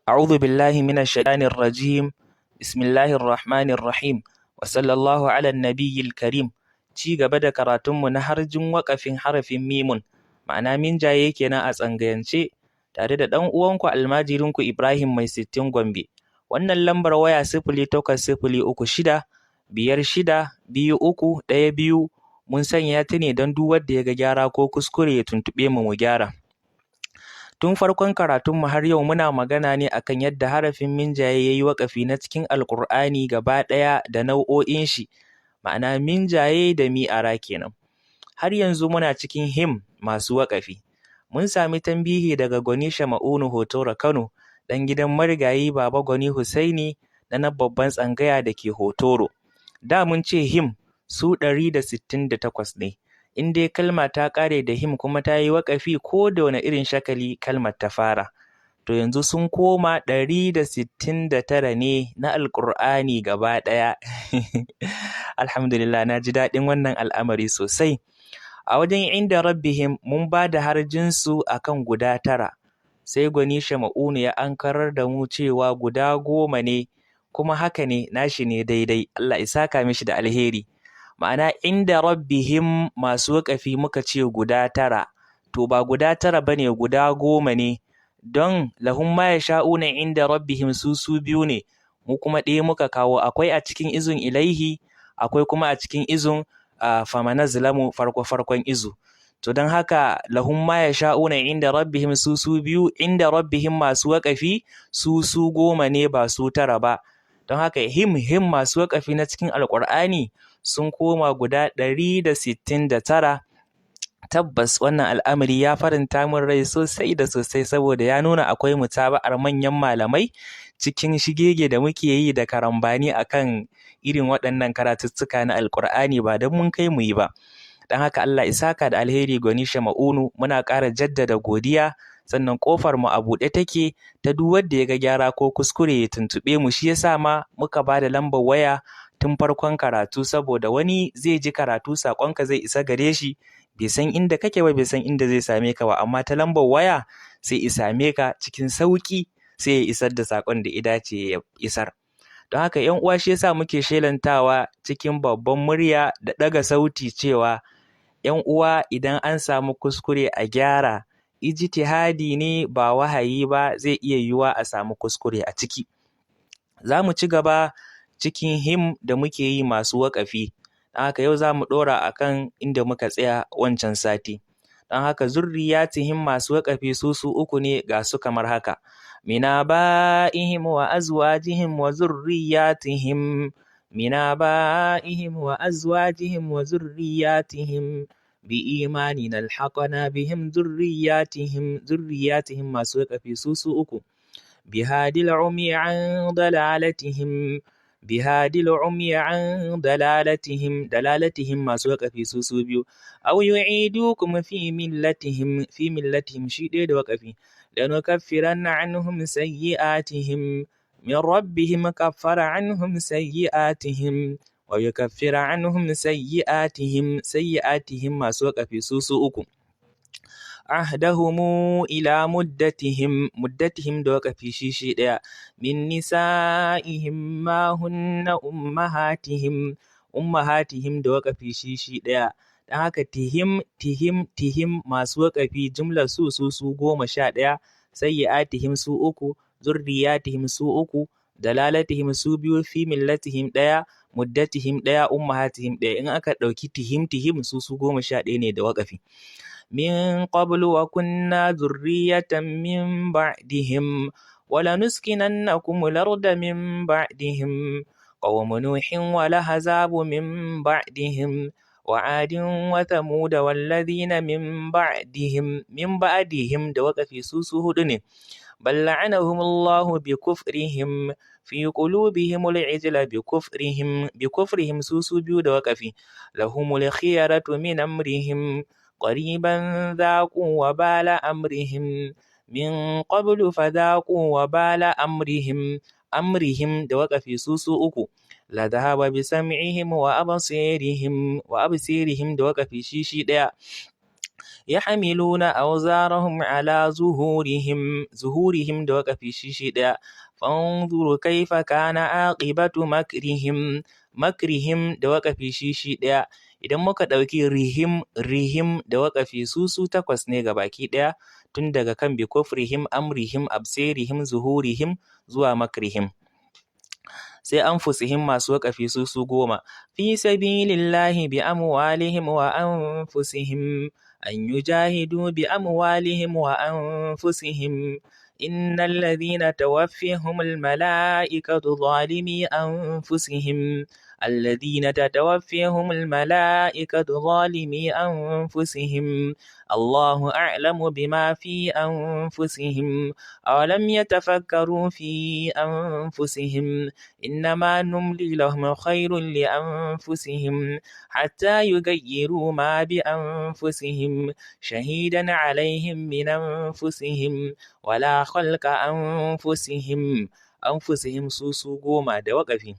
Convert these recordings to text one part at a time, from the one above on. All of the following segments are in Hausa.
أعوذ بالله من الشيطان الرجيم. بسم الله الرحمن الرحيم، وصلى الله على النبي الكريم. Ci gaba da karatunmu na harjin waƙafin harafin mimun, ma'ana minjaye kenan a tsangayance, tare da ɗan uwanku, almajirinku, Ibrahim Mai Sittin Gombe. Wannan lambar waya 08036562312 mun sanya ta ne don duk wanda ya ga gyara ko kuskure ya tuntuɓe mu, mu gyara. Tun farkon karatunmu har yau muna magana ne akan yadda harafin minjaye ya yi waƙafi na cikin Alƙur'ani gaba ɗaya da nau'o'in shi, ma'ana minjaye da mi'ara kenan. Har yanzu muna cikin him masu waƙafi. Mun sami tambihi daga Gwani Shama'unu Hotoro Kano, ɗan gidan marigayi Baba Gwani Husaini na babban tsangaya da ke Hotoro. Da mun ce him su 168 ne. In dai kalma ta ƙare da him kuma ta yi waƙafi, ko da wane irin shakali kalmar ta fara. To yanzu sun koma 169 ne na Alƙur'ani gaba ɗaya. Alhamdulillah, na ji daɗin wannan al'amari sosai. A wajen inda rabbihim mun ba da harjinsu a kan guda tara, sai Gwani Shama'unu ya ankarar da mu cewa guda 10 ne, kuma haka ne, nashi ne daidai. Allah ya saka mishi da alheri. Ma'ana inda rabbihim masu waƙafi muka ce guda tara, to ba guda tara ba ne, guda 10 ne. Don lahum ma yasha'una inda rabbihim su su biyu ne, mu kuma ɗaya muka kawo. Akwai a cikin izun ilaihi, akwai kuma a cikin izun famanazlamu, farko farkon izu. To don haka lahum ma yasha'una inda rabbihim su su biyu, inda rabbihim masu waƙafi su su 10 ne, ba su tara ba. Don haka him him masu waƙafi na cikin Alƙur'ani sun koma guda 169. Tabbas wannan al'amari ya faranta min rai sosai da sosai, saboda ya nuna akwai mutaba'ar manyan malamai cikin shigege da muke yi da karambani akan irin waɗannan karatuttuka na Alƙur'ani, ba don mun kai mu yi ba. Don haka Allah ya saka da alheri, Gwani Shama'unu, muna ƙara jaddada godiya. Sannan ƙofar mu a buɗe take ta duk wanda ya ga gyara ko kuskure ya tuntuɓe mu. Shi yasa ma muka ba da lambar waya tun farkon karatu, saboda wani zai ji karatu, saƙonka zai isa gare shi, bai san inda kake ba, bai san inda zai same ka ba, amma ta lambar waya sai ya same ka cikin sauƙi, sai ya isar da saƙon da ya dace ya isar. Don haka ‘yan uwa, shi yasa muke shelantawa cikin babban murya da ɗaga sauti cewa ‘yan uwa, idan an samu kuskure a gyara. Ijtihadi ne, ba wahayi ba, zai iya yiwuwa a samu kuskure a ciki. Za mu ci gaba cikin him da muke yi masu waƙafi. Don haka yau za mu ɗora a kan inda muka tsaya wancan sati. Don haka zurriyatihim masu waƙafi su su uku ne, ga su kamar haka: min aba'ihim wa azwajihim wa zurriyatihim, min aba'ihim wa azwajihim wa zurriyatihim bi imanin alhaqana bihim zurriyatihim. Zurriyatihim masu waƙafi su su uku. Bihadil umi an dalalatihim, bihadil umi an dalalatihim, dalalatihim masu waƙafi su su biyu. Aw yu'idukum fi millatihim, fi millatihim shi ɗaya da waƙafi. Lanukaffiranna anhum sayyi'atihim, min rabbihim kaffara anhum sayyi'atihim wa yukaffira anhum sayyi'atihim, sayyi'atihim masu waƙafi su su uku. Ahdahumu ila muddatihim, muddatihim da waƙafi shi shi ɗaya. Min nisa'ihim ma hunna ummahatihim, ummahatihim da waƙafi shi shi ɗaya. Don haka tihim tihim tihim masu waƙafi jumlar su su su 11, sayyi'atihim su uku, zurriyatihim su uku, dalalatihim su biyu, fi millatihim ɗaya, muddatihim ɗaya, ummahatihim ɗaya. In aka ɗauki tihim tihim su su 11 ne da waƙafi. Min qablu wa kunna zurriyatan min ba'dihim wa lanuskinannakum al-arda min ba'dihim, qawmu nuhin wa lahzabu min ba'dihim wa adin wa thamud walladhina min ba'dihim. Min ba'dihim da waƙafi su su huɗu ne. Bal la'anahum Allahu bi kufrihim, fi qulubihim al-ijla bi kufrihim, bi kufrihim su su biyu da waƙafi. Lahumul khiyaratu min amrihim qariban dhaqu wa bala amrihim, min qablu fadhaqu wa bala amrihim, amrihim da waƙafi su su uku. La dhahaba bi sam'ihim wa absirihim, wa absirihim da waƙafi shi shi ɗaya. Yahmiluna awzarahum ala zuhurihim, zuhurihim da waƙafi shi shi ɗaya. Fanzuru kaifa kana aqibatu makrihim, makrihim da waƙafi shi shi ɗaya. Idan muka ɗauki rihim, rihim da waƙafi su su takwas ne gabaki ɗaya, tun daga kan bi kufrihim, amrihim, absirihim, zuhurihim zuwa makrihim. Sai anfusihim masu waƙafi su su 10. Fi sabilillahi bi amwalihim wa anfusihim, an yujahidu bi amwalihim wa anfusihim. Innal ladhina tawaffahumul malaikatu zalimi anfusihim, alladhina tatawaffahumul malaikatu zalimi anfusihim, Allahu a'lamu bima fi anfusihim, awalam yatafakkaru fi anfusihim, innama numli lahum khairun li anfusihim, hatta yughayyiru ma bi anfusihim, shahidan alaihim min anfusihim, wala khalqa anfusihim, anfusihim su su 10 da waƙafi.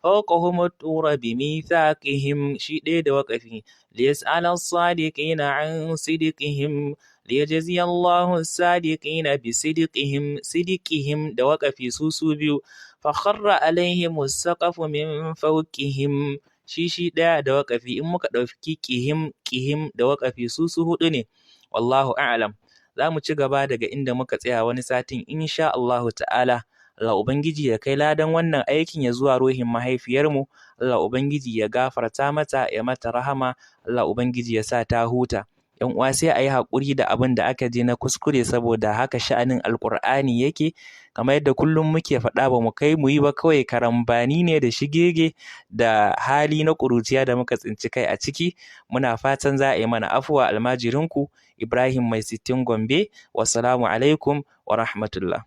Fawqahum at-tura bi mithaqihim, shi ɗaya da waƙafi. Liyas'ala as-sadiqina an sidqihim, liyajziya Allahu as-sadiqina bi sidqihim, sidqihim da waƙafi su su 2. Fa kharra alaihim as-saqafu min fawqihim, shi shi ɗaya da waƙafi. In muka ɗauki qihim, qihim da waƙafi su su 4 ne. Wallahu a'lam. Za mu ci gaba daga inda muka tsaya wani satin insha Allahu ta'ala. Allah Ubangiji ya kai ladan wannan aikin ya zuwa ruhin mahaifiyarmu. Allah Ubangiji ya gafarta mata, ya mata rahama. Allah Ubangiji ya sa ta huta. ‘Yan uwa, sai a yi haƙuri da abin da aka je na kuskure, saboda haka sha'anin Alƙur'ani yake. Kamar yadda kullum muke faɗa, ba mu kai mu yi ba, kawai karambani ne da shigege da hali na ƙuruciya da muka tsinci kai a ciki. Muna fatan za a yi mana afuwa. Almajirinku Ibrahim Mai Sittin Gombe. Wassalamu alaikum wa rahmatullah.